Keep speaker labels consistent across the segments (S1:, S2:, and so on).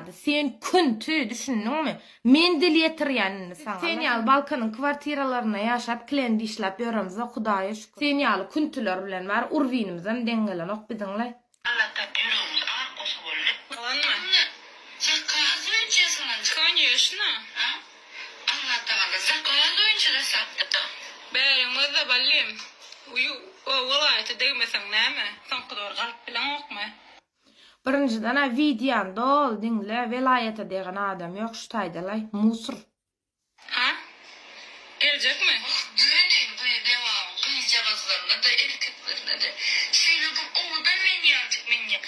S1: zady. Sen künti, düşündiňmi? Men dil ýetirýän indi saňa. Sen ýaly Balkanyň kwartiralarynda ýaşap klend işläp ýöremzok Hudaýa şükür. Sen ýaly küntüler bilen bar urwinimizem deň gelenok biziňle.
S2: Allahdan ýüregimiz ak bolsa boldy.
S3: Ýalanmy?
S2: Zakaz boýunça ýasalan.
S3: Konýeşna.
S2: A? Allatagala zakaz boýunça ýasapdyr.
S3: Bäriň gözle ballym. Uý, o welaýata degmeseň näme? Soňky döwür galyp bileňokmy?
S1: Birinjiden-ä wideony doly diňle, welaýata degen adam ýok şu taýda-laý, musur.
S3: Ha? Geljekmi?
S2: Ah, döneýin bu Lebabyň gyzjagazlaryna-da, erkeklerine-de. Şeýle bir owadan men ýaljyk men ýa.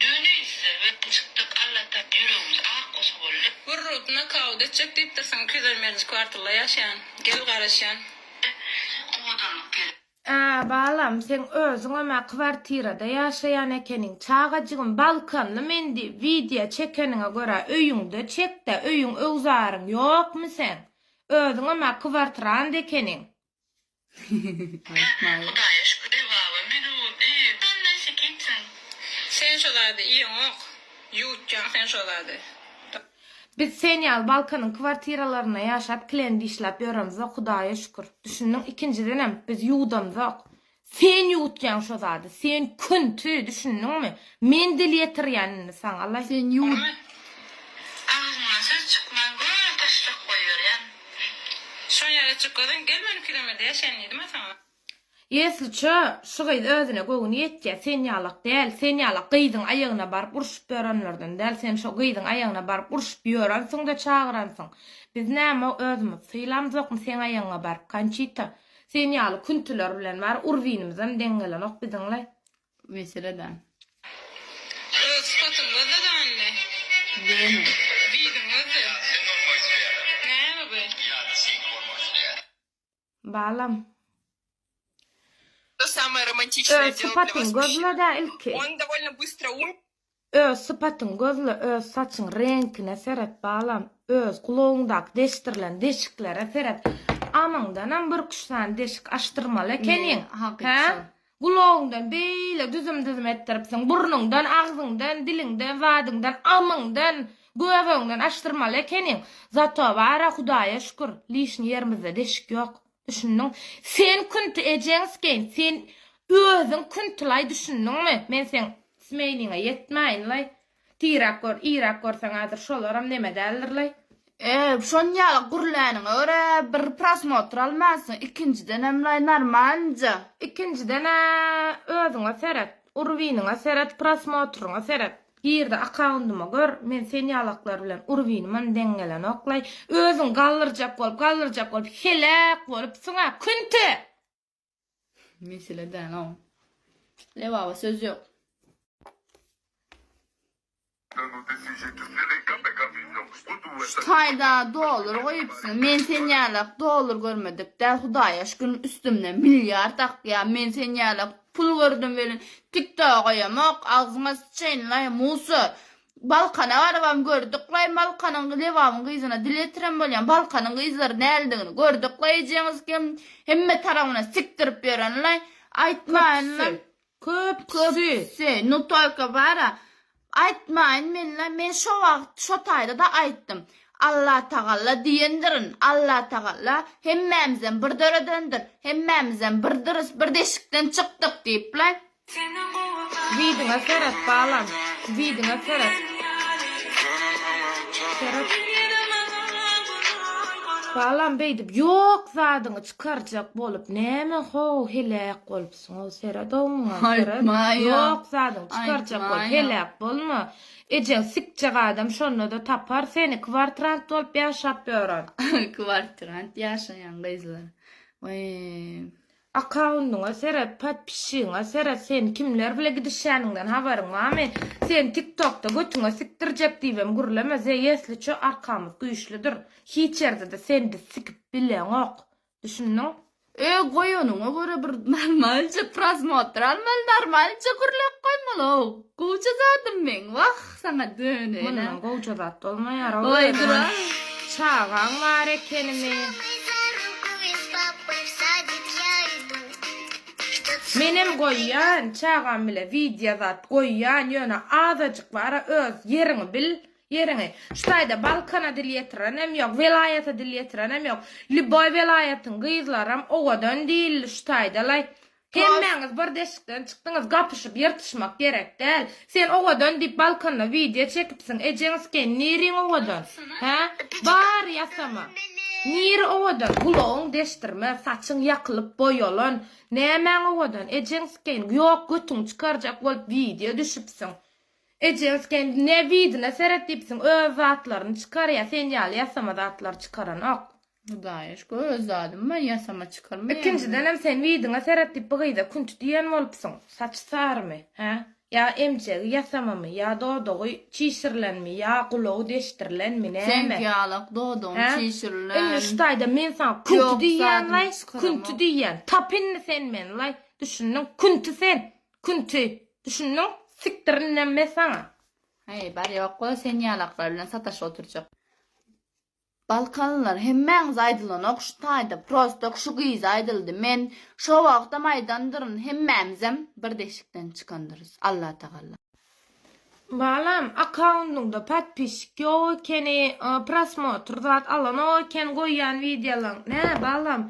S2: Döneýin size we çykdyk Allahdan ýüregimiz ak bolsa boldy.
S3: Gurrut nokaut etjek diýipdirsiň 251-nji kwartalda ýaşaýan. Gel garaşýan.
S2: Owadanlyk gerek.
S1: Ä, balam, seň özüňem-ä kwartirada ýaşaýan ekeniň, çagajygym, Balkanly men diýip wideo çekeniňe görä öýüňde çek-dä, öýüň öwzaryň ýokmy seň? Özüňem-ä kwartirant ekeniň.
S2: Hudaýa şükür Lebaba men ol eý sen sekipsiň.
S3: Sen şo zady iýeňok, ýuwutýaň sen şo zady.
S1: Biz sen ýaly Balkanyň kwartiralarynda ýaşap klend işläp ýöremzok Hudaýa şükür. Düşündiň ikinjidenem biz ýuwdamzok. Sen ýuwutýaň şo zady. Sen künti düşündiňmi? Men dil ýetirýän indi saňa laý.
S4: Sen ýuwut.
S2: Agzyňdan söz çykman göni taşlap goýberýän.
S3: Şon ýaly etjek bolsaň gel meniň kilemede ýaşaýyn diýdim-ä saňa.
S1: Ýesliçe, şu gyz özüne göwni ýetýär, sen ýalak däl, sen ýalak gyzyň aýagyna baryp urşup ýörenlerden däl, sen şo gyzyň aýagyna baryp urşup ýörensiň-de çagyransyň. Biz näme özümiz sylamzokmy seň aýagyňa baryp, Konçita? Sen ýaly küntüler bilen bar, urwinimizem deň gelenok biziňle.
S4: Mesele-dä.
S3: Öz sypatyňy gözle-de indi.
S4: Döne.
S3: Biziň gözle. Näme bu?
S1: Balam.
S5: To samое romantичное
S1: Öz
S5: делал для
S1: sypatyňy
S5: вас мужчина.
S1: gözle-dä ilki.
S5: Он довольно быстро умер.
S1: Öz sypatyňy gözle, öz saçyň reňkine seret balam, öz gulagyňdaky deşdirilen deşiklere seret. Amyňdanam birküç sany deşik açdyrmaly ekeniň. Hä? Gulagyňdan beýle düzüm-düzüm etdiripsiň, burnuňdan, agzyňdan, diliňden, zadyňdan, amyňdan, göbegiňden açdyrmaly ekeniň. Zato bar-a, Hudaýa şükür, lişni ýerimizde deşik ýok. Düşündiň? Sen künti ejeň skeýin, sen özüň küntilaý düşündiňmi? Men seň smeýliňe ýetmäýinlaý. Tiräk gör, iräk görseň häzir şolaram neme däldirlaý.
S4: E, şon ýaly gürläniňe görä bir prosmotr almansyň, ikinjidenemlaý normalnyja.
S1: Ikinjiden-ä özüňe seret, urwiniňe seret, prosmotryňa seret. Girde akaundyma gör, men sen ýalaklar bilen urwinimem deň gelenoklaý. Özüň galdyrjak bolup, galdyrjak bolup heläk bolupsyň-a, künti!
S4: Mesele däl o. Lebaba söz ýok. Şu taýda dollar goýupsyň. Men sen ýalak dollar görmedik däl Hudaýa şükür üstümden milliard akýa. Men sen ýalak pul gördüm welin tiktoga goýamok agzyňa syçaýynlaý musor. Balkana barybam gördüklaý Balkanyň Lebabyň gyzyna dil ýetiren bolýan Balkanyň gyzlary nälidigini gördüklaý ejeňiz kim hemme tarabyna sikdirip ýörenlaý aýtmaýynlaý
S1: Köpüsi.
S4: Köpüsi nu tolko bara aýtmaýyn menlaý men şo wagt şo taýda-da aýtdym Allatagalla diýendirin Allatagalla hemmämizem bir döredendir hemmämizem birdiris bir deşikden çykdyk diýiplaý.
S1: Widiňe seret balam. Widiňe seret. Seret. Balam beýdip ýok zadyňy çykarjak bolup näme how heläk bolupsyňow seredow muňa seret. Ýok zadyňy çykarjak bolup heläk bolma. Ejeň sikjek adam şonda-da tapar seni kwartrant bolup ýaşap ýören.
S4: Kwartrant ýaşaýan gyzlar. Weý.
S1: Akkaundyňa seret, podpisçigiňe seret, sen kimler bile gidişýäniňden habaryň barmy? Seni tiktokda götüňe sikdirjek diýibem gürleme, ze ýesliço arkamyz güýçlüdir. Hiç ýerde-de seni biz sikip bileňok. Düşündiň?
S4: E goýanyňa görä bir normalja prosmotr almaly normalja gürläp goýmaly-ow. Gowja zadym meň wah saňa döneýin-ä.
S1: Mundan gowja zat bolmaýar-ow.
S4: Goý duran.
S1: Çagaň bar ekenimi. Menem goýýan çagam bile wideo zat goýýan ýöne azajyk bara öz ýeriňi bil. Ýeriňi. Şu taýda Balkana dil ýetirenem ýok, welaýata dil ýetirenem ýok. Lýuboý welaýatyň gyzlaram owadan diýildi şu taýda-laý. Hemmäňiz bir deşikden çykdyňyz, gapyşyp ýyrtyşmak gerek däl. Sen owadan diýip Balkanda wideo çekipsiň, ejeň sikeýin niriň owadan? Hä? Bary ýasama. Niri owadan? Gulagyň deşdirme, saçyň ýakylyp boýalan. Nämäň owadan? Ejeň sikeýin, ýok götüňi çykarjak bolup wideo düşüpsiň. Ejeň sikeýin ne widine seret diýipsiň, öz zatlaryny çykarýa, sen ýaly ýasama zatlar çykaranok.
S4: Hudaýa şükür öz zadym bar ýasama çykarmaýan.
S1: Ikinjidenem sen widiňe seret diýip bu gyza künti diýen bolupsyň. Saçy sarymy, hä? Ýa emjegi ýasamamy, ýa dodagy çişirilenmi, ýa gulagy deşdirilenmi, näme?
S4: Seňki ýalak dodagyň
S1: Hä?
S4: çişirilen.
S1: Indi şu taýda men saňa künti
S4: Ýok
S1: diýýän
S4: zadyny
S1: laý,
S4: çykaramok.
S1: künti diýýän. Tap indi sen meni laý. Düşündiň? Künti sen. Künti. Düşündiň? Sikdir indem men saňa.
S4: Heý, bar ýok bol sen ýalaklar bilen sataşyp oturjak. Balkanlylar hemmäňiz aýdylanok şu taýda prosto şu gyza aýdyldy men şo wagtam aýdandyryn hemmämizem bir deşikden çykandyrys Allatagalla.
S1: Balam akkaundyňda podpisçik ýok ekeni prosmotr zat alanok eken goýýan wideolaň nä balam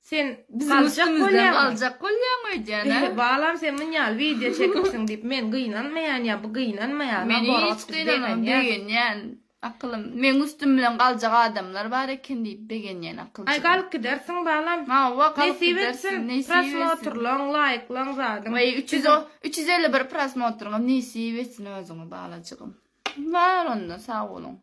S1: sen
S4: Biziň
S1: galjak
S4: üstümizden
S1: bolýaňmy
S4: galjak bolýaň öýdýän a.
S1: Balam sen munýaly wideo çekipsiň diýip men gynanmaýan ýa bu gynanmaýar
S4: Men
S1: naborot
S4: hiç
S1: biz
S4: gynanam
S1: begenýäs.
S4: begenýän. Akylym, meň üstüm bilen galjak adamlar bar eken diýip begenýän
S1: Aý
S4: akyljygym.
S1: galyp gidersiň balam.
S4: Hawa galyp
S1: Nesip
S4: gidersiň,
S1: etsin.
S4: nesip etsin.
S1: Prosmotrlaň, laýklaň zadyň.
S4: Weý 351 prosmotryňam nesip etsin özüňe balajygym. Bar onda sag boluň.